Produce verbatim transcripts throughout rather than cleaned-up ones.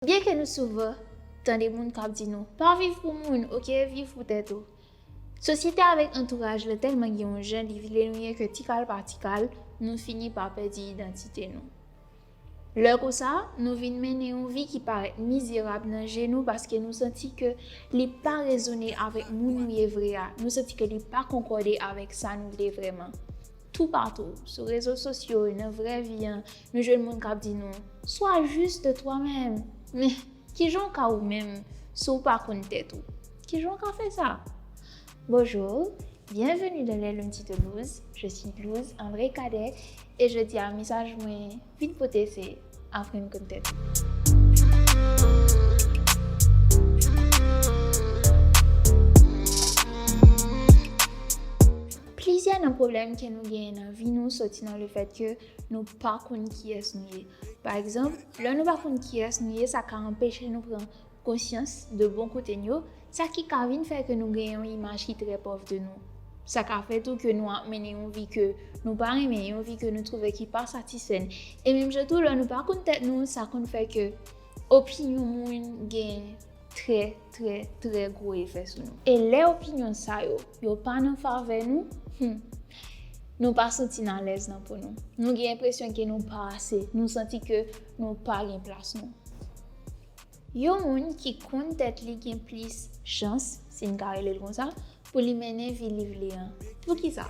Byen ke nou souvan tande moun k ap di nou, pa viv pou moun, oke, viv pou tèt ou. Sosyete avèk antouraj lan tèlman gen yon jan li vle nou ye ke tikal pa tikal, nou fini pa pèdi idantite nou. Lè konsa, nou vin mennen yon vi ki parèt mizerab nan je nou paske nou santi ke li pa rezone avèk moun nou ye vre a, nou santi ke li pa konkòde avèk sa nou vle vrèman. Toupatou, sou rezo sosyo, nan vrè vi an, nou jwenn moun k ap di nou, sois juste toi-même. Men, kijan w ka ou menm si w pa konn tèt ou? Kijan w ka fè sa? Bonjour, bienvenue dans les Lundis de Louz. Je suis Louz André Cadet e jodi a mesaj mwen vin pote se aprann konn tèt ou. Plizyè nan pwoblèm ke nou genyen nan vi nou soti nan lefèt ke nou pa konn kiyès nou ye. Pa egzanp, lè nou pa konn kiyès nou ye, sa ka anpeche nou pran konsyans de bon kote n yo, sa ki ka vin fè ke nou gen yon imaj ki trè pòv de nou. Sa ka fè tou ke nou ap mennen yon vi ke nou pa renmen, yon vi ke nou twouve ki pa satisfè n. E menm jan tou, lè nou pa konn tèt nou, sa konn fè ke opinyon moun gen trè, trè, trè gwo efè sou nou. E lè opinyon sa yo, yo pa nan favè nou, hmm, nou pa santi n alèz nan po nou. Nou gen enpresyon ke nou pa ase, nou santi ke nou pa gen plas nou. Yon moun ki konn tèt li gen plis chans, si n ka rele l konsa, pou li mennen vi li vle an. Poukisa?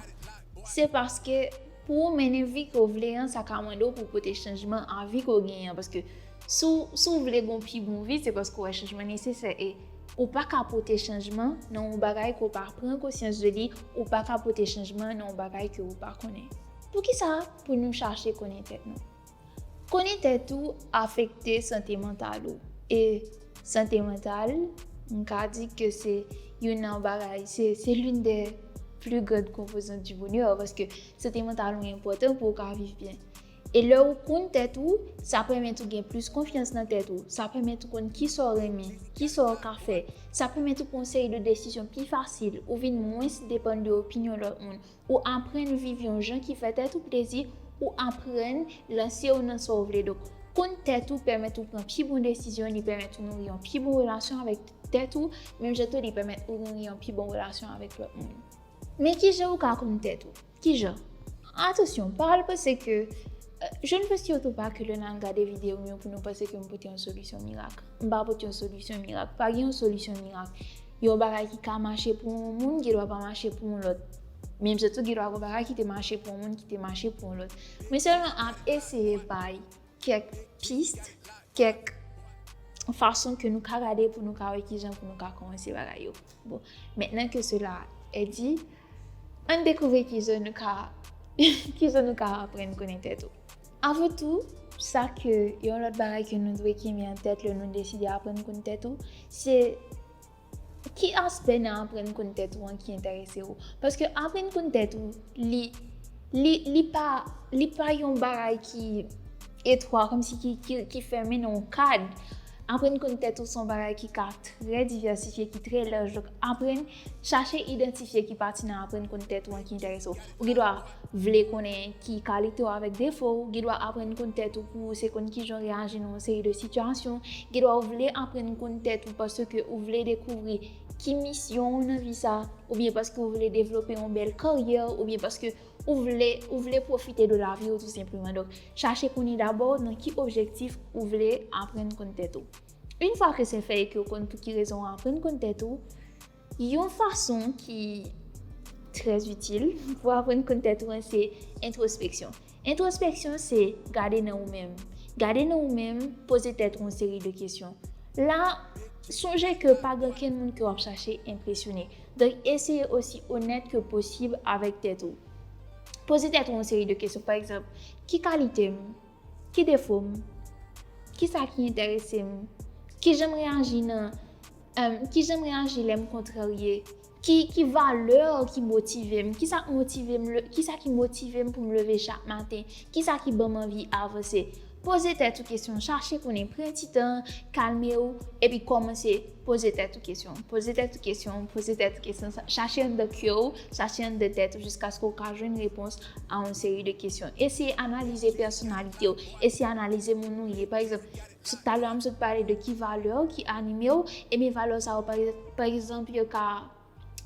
Se paske pou w mennen vi ke w vle an, sa ka mande w pou w pote chanjman a vi ke w genyen an. Paske si w, si w vle gen yon pi bon vi, se paske w wè chanjman nesesè. E ou pa ka pote chanjman nan yon bagay ke w pa pran konsyans de li, ou pa ka pote chanjman nan yon bagay ke w pa konnen. Poukisa pou nou chache konnen tèt nou? Konnen tèt ou afekte sante mantal ou. E sante mantal, m ka di ke se youn nan bagay, se, se l'une des plus grandes composantes du bonheur, paske sante mantal ou enpòtan pou w ka viv byen. E lè ou konn tèt ou, sa pèmèt ou gen plis konfyans nan tèt ou. Sa pèmèt ou konn kisa w renmen, kisa w ka fè. Sa pèmèt ou pran yon seri de desizyon pi fasil. Ou vin mwens depann de opinyon lòt moun. Ou aprann viv yon jan ki fè tèt ou plezi, ou aprann lanse w nan sa w vle. Donk, konn tèt ou pèmèt ou pran pi bon desizyon, li pèmèt ou nouri yon pi bon relasyon avèk tèt ou, menm jan tou li pèmèt ou nouri yon pi bon relasyon avèk lòt moun. Men kijan ou ka konn tèt ou? Kijan? Atansyon, pa al panse ke, euh, je ne veux surtout pas que lè n al gade videyo m yo pou nou panse ke m pote yon solisyon mirak. M pa pote yon solisyon mirak. Pa gen yon solisyon mirak. Yon bagay ki ka mache pou yon moun, gen dwa pa mache pou yon lòt. Menm jan tou, gen dwa gen bagay ki te mache pou yon moun, ki te mache pou yon lòt. Mwen sèlman ap eseye bay kèk pis, kèk fason ke nou ka gade pou nou ka wè kijan pou nou ka kòmanse bagay yo. Bon, maintenant que cela est dit, ann dekouvri kijan nou ka, kijan nou ka aprann konnen tèt ou. Avan tou, sa ke yon lòt bagay ke nou dwe kenbe an tèt lè nou deside aprann konn tèt ou, se ki aspè nan aprann konn tèt ou an ki enterese ou? Paske aprann konn tèt ou, li, li, li pa, li pa yon bagay ki etwa, kòmsi ki, ki, ki fèmen nan yon kad. Aprann konn tèt ou se yon bagay ki ka trè divèsifye, ki trè laj. Donk, aprann, chache idantifye ki pati nan aprann konn tèt ou an ki enterese w. Ou gen dwa vle konnen ki kalite w avèk defo w, gen dwa aprann konn tèt ou pou w se konn kijan w reyaji nan yon seri de sitiyasyon, gen dwa w vle aprann konn tèt ou paske ou vle dekouvri ki misyon w nan vi sa, oubyen paske w vle devlope yon bèl karyè, oubyen paske ou vle, ou vle pwofite de lavi w tou senpleman. Donk, chache konnen dabò nan ki objektif ou vle aprann konn tèt ou. Yon fwa ke se fè e ke w konn pou ki rezon w aprann konn tèt ou, yon fason ki trè itil pou aprann konn tèt ou an se entwospeksyon. Entwospeksyon se gade nan ou menm. Gade nan ou menm, poze tèt ou yon seri de kesyon. La, sonje ke pa gen okenn moun ke w ap chache enpresyone. Donk, eseye osi onèt ke posib avèk tèt ou. Poze tèt ou yon seri de kesyon. Pa egzanp, ki kalite m? Ki defo m? Kisa ki enterese m? Kijan m reyaji nan, em, kijan m reyaji lè m kontrarye? Ki, ki valè ki motive m? Kisa k motive m? Le, kisa ki motive m pou m leve chak maten? Kisa ki ban m anvi avanse? Poze tèt ou kesyon, chache konnen, pran ti tan, kalme w, epi kòmanse poze tèt ou kesyon. Poze tèt ou kesyon, poze tèt ou kesyon, sa- chache anndan kè w, chache anndan tèt ou, jiskaske w ka jwenn repons a yon seri de kesyon. Eseye analize pèsonalite w, eseye analize moun ou ye. Pa egzanp, Talè a m sot pale de ki valè ki anime w, ebyen valè sa yo, pa, pa egzanp, yo ka,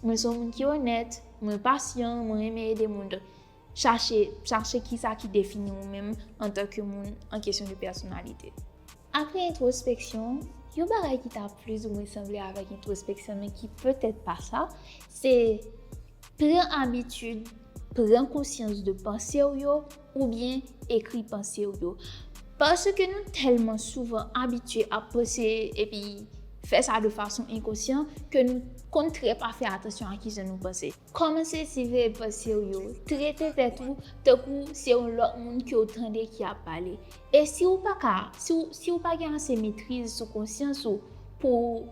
mwen se yon moun ki onèt, mwen pasyan, mwen renmen ede moun. Donk, chache, chache kisa ki defini ou menm antanke moun an kesyon de pèsonalite. Apre entwospeksyon, yon bagay ki ta plis ou mwen sanble avèk entwospeksyon, men ki petèt pa sa, se pran abitid, pran konsyans de panse w yo, oubyen ekri panse w yo. Paske nou tèlman souvan abitye ap panse epi fè sa de fason enkonsyan ke nou konn trè pa fè atansyon a kijan nou panse. Kòmanse siveye panse w yo, trete tèt ou tankou se yon lòt moun ke w tande ki ap pale. E si w pa ka, si w, si w pa gen ase metriz sou konsyans ou pou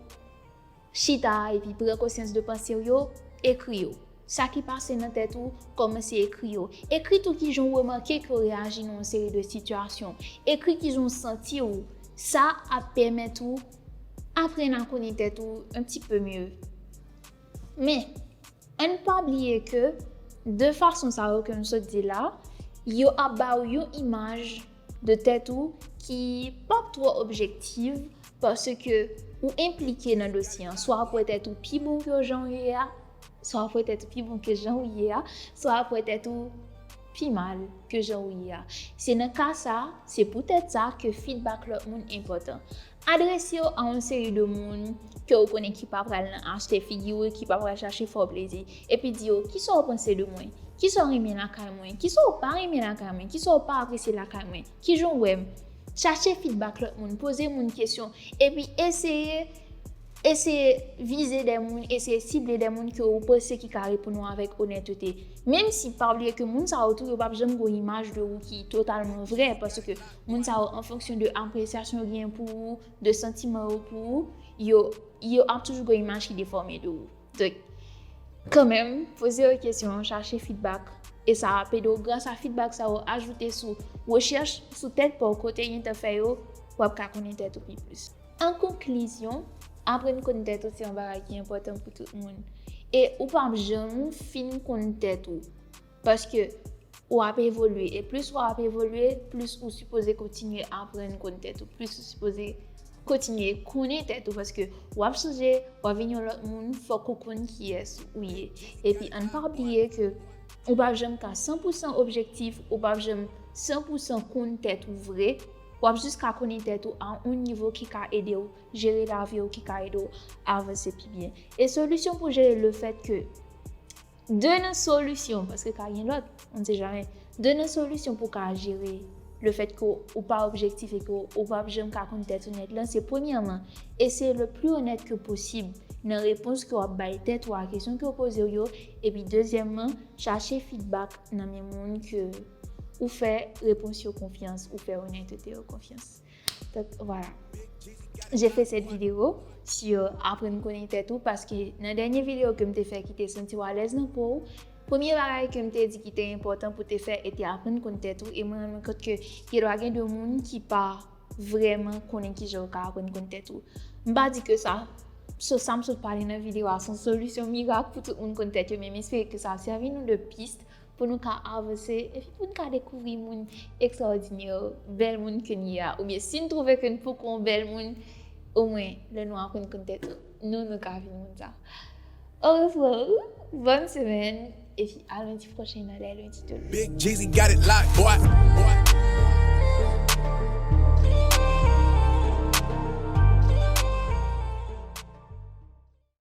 chita epi pran konsyans de panse w yo, ekri yo. Sa ki pase nan tèt ou, kòmanse ekri yo. Ekri tou kijan w remake ke w reyaji nan yon seri de sitiyasyon. Ekri kijan w santi w. Sa ap pèmèt ou aprann a konnen tèt ou un petit peu mieux. Men, ann pa bliye ke de fason sa yo ke m sot di la, yo ap ba w yon imaj de tèt ou ki p ap twò objektif, paske ou enplike nan dosye an. Swa w ap wè tèt ou pi bon ke jan w ye a, swa w ap wè tèt ou pi bon ke jan w ye a, swa w ap wè tèt ou pi mal ke jan w ye a. Se nan ka sa, se poutèt sa ke feedback lòt moun enpòtan. Adrese w a yon seri de moun ke w konnen ki pa pral nan achte figi w, ki pa pral chache fè w plezi, epi di yo, "Kisa w panse de mwen? Kisa w renmen lakay mwen? Kisa w pa renmen lakay mwen? Kisa w pa apresye lakay mwen? Kijan w wè m?" Chache feedback lòt moun, poze moun kesyon, epi eseye, eseye vize de moun, eseye sible de moun ke w panse ki ka reponn ou avèk onètete. Menm si, pa bliye ke moun sa yo tou, yo p ap janm gen yon imaj de ou ki totalman vrè, paske moun sa yo, an fonksyon de apresyasyon yo gen pou ou, de santiman yo pou ou, yo, yo ap toujou gen yon imaj ki defòme de ou. Donk, kanmenm, poze yo kesyon, chache feedback, e sa ap ede w. Gras a feedback sa yo, ajoute sou rechèch sou tèt pa w, kote w gentan fè yo, w ap ka konnen tèt ou pi plis. An konklizyon, aprann konn tèt ou se yon bagay ki enpòtan pou tout moun. E ou p ap janm fin konn tèt ou. Paske w ap evolye. E plis w ap evolye, plis ou sipoze kontinye aprann konn tèt ou. Plis ou sipoze kontinye konnen tèt ou. Paske w ap chanje, w ap vin yon lòt moun, fòk ou konn kiyès ou ye. Epi ann pa bliye ke ou p ap janm ka san pou san objektif, ou p ap janm san pou san konn tèt ou vre. W ap jis ka konnen tèt ou a yon nivo ki ka ede w jere lavi w, ki ka ede w avanse pi byen. E solisyon pou jere lefèt ke de nan solisyon, paske ka gen lòt, on ne sait jamais. De nan solisyon pou ka jere lefèt ke w pa objektif e ke w p ap janm ka konn tèt ou nèt lan, se premyèman, eseye le pli onèt ke posib nan repons ke w ap bay tèt ou a kesyon ke w poze w yo, epi dezyèmman, chache feedback nan men moun ke ou fè repons yo konfyans, ou fè onètete yo konfyans. Donk, voilà. J'ai fait cette vidéo sur aprann konnen tèt ou, paske nan dènye videyo ke m te fè ki te santi w alèz nan po w, premye bagay ke m te di ki te enpòtan pou te fè e te aprann konn tèt ou, e mwen rann mwen kont ke gen dwa gen de moun ki pa vrèman konnen kijan yo ka aprann konn tèt ou. M pa di ke sa, so, sa m sot pale nan videyo a se yon solisyon mirak pou tout moun konn tèt yo, men m espere ke sa sèvi nou de pis pou nou ka avanse, epi pou nou ka dekouvri moun ekstraòdinè, bèl moun ke n ye a. Oubyen si n twouve ke n poko yon bèl moun, omwen, lè nou aprann konn tèt nou, nou ka vin moun sa. Au revoir, bonne semaine, epi a lundi prochain nan Les Lundis de Lou. Big Jeezy got it locked, boy.